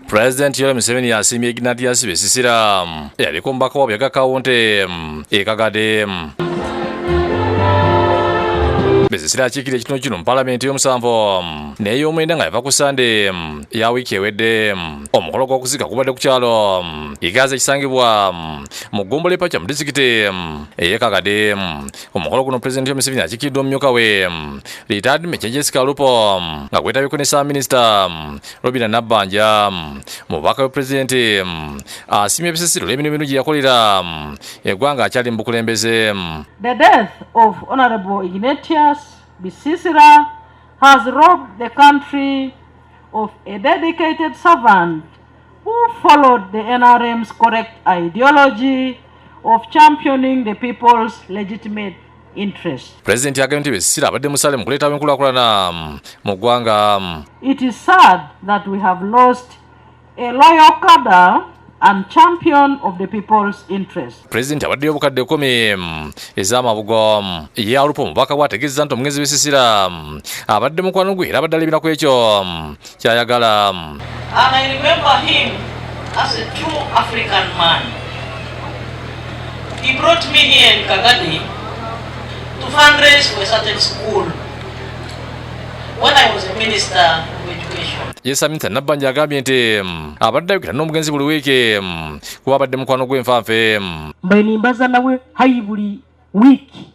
Pulezidenti Yoweri Museveni yasiimye Ignatius Besisira eyaliko omubaka wa Buyaga County e Kagadi. Besisira akiikirira ekitundu kino mu palamenti ey'omusanvu n'ey'omwenda nga yava ku Ssande ya wiiki ewedde. Omukolo gw'okuziika gubadde ku kyalo Igazi ekisangibwa mu ggombolola e Pacha mu disitulikiti ey'e Kagadi. Omukolo guno Pulezidenti Yoweri Museveni akiikiriddwa omumyuka we Retired Major Jessica Alupo nga gwetabyeko ne Ssaabaminisita Robina Nabbanja. Mu bubaka bwe Pulezidenti asiimye Besisira olw'emirimu emirungi gye yakolera eggwanga akyali mu bukulembeze. The death of Honorable Ignatius Besisira has robbed the country of a dedicated servant who followed the NRM's correct ideology of championing the people's legitimate interest. Pulezidenti agambye nti Besisira abadde musaale mu kuleetawo enkulaakulana mu ggwanga. It is sad that we have lost a loyal cadre and champion of the people's interest. Pulezidenti abaddeyo obukadde 10 ez'amabugo. Ye Alupo omubaka bwe ategeezezza nti omugenzi Besisira abadde mukwano gwe era abadde alabira ku ekyo ky'ayagala. And I remember him as a true African man. He brought me here in Kagadi to fundraise for a certain school when I was a minister of education. Ye Ssaabaminisita Nabbanja agambye nti abadde ayogera n'omugenzi buli wiiki kuba abadde mukwano gw'enfanfe. Mbaye nimbaza nawe hayi buli wiiki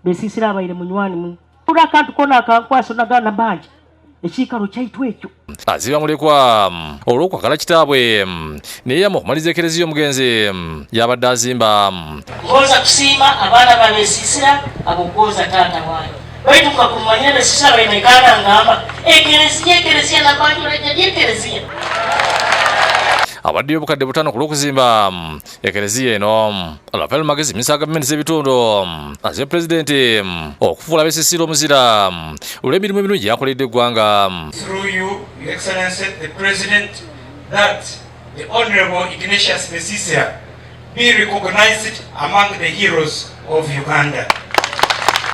Besisira abaire munywani mu. Ura akantu kona akankwasa nagana Nabbanja ekiikaro kyaitu ekyo. Aziba mulekwa olw'okwagala kitaabwe neyeyama okumaliza ekereziya omugenzi yabadde azimba. Ngoza kusiima abaana ba Besisira abogoza taata wange. Baitu kumanya Besisira bainaikana ngamba ekereziya ekereziya Nabbanja olajja ekereziya. Abaddeyo obukadde 5 ku lw'okuzimba ekereziya eno. Rafael Magezi minisita wa gavumenti z'ebitundu aze pulezidenti okufuula Besisira omuzira olw'emirimu emirungi gyakoledde eggwanga. Through you, Your Excellency, the President, that the Honorable Ignatius Besisira be recognized among the heroes of Uganda.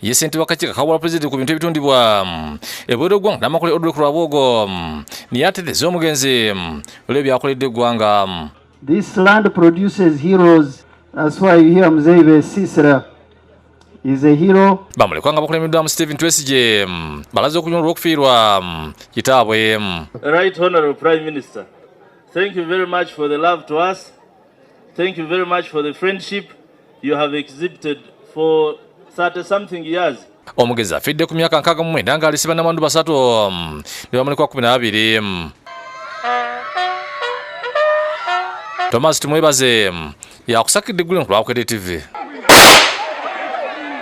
Ye ssentebe w'akakiiko akawala pulezidenti ku bintu ebitundibwa ebweru w'eggwanga n'amakole Odrek Rwabwogo niye atereeza omugenzi olw'ebyakoledde eggwanga. This land produces heroes. That's why you hear Mzee Besisira is a hero. Bamulekwa nga bakulembeddwamu Stephen Twesigye balaze okunywa olw'okufiirwa kitaabwe. Right Honorable Prime Minister, thank you very much for the love to us. Thank you very much for the friendship you have exhibited for 30 something years. Omugezi afidde ku myaka 69 ng'alese bannamwandu 3 ne bamulekwa 12. Thomas Tumwebaze yakusakidde eggulire ku lwa Bukedde TV.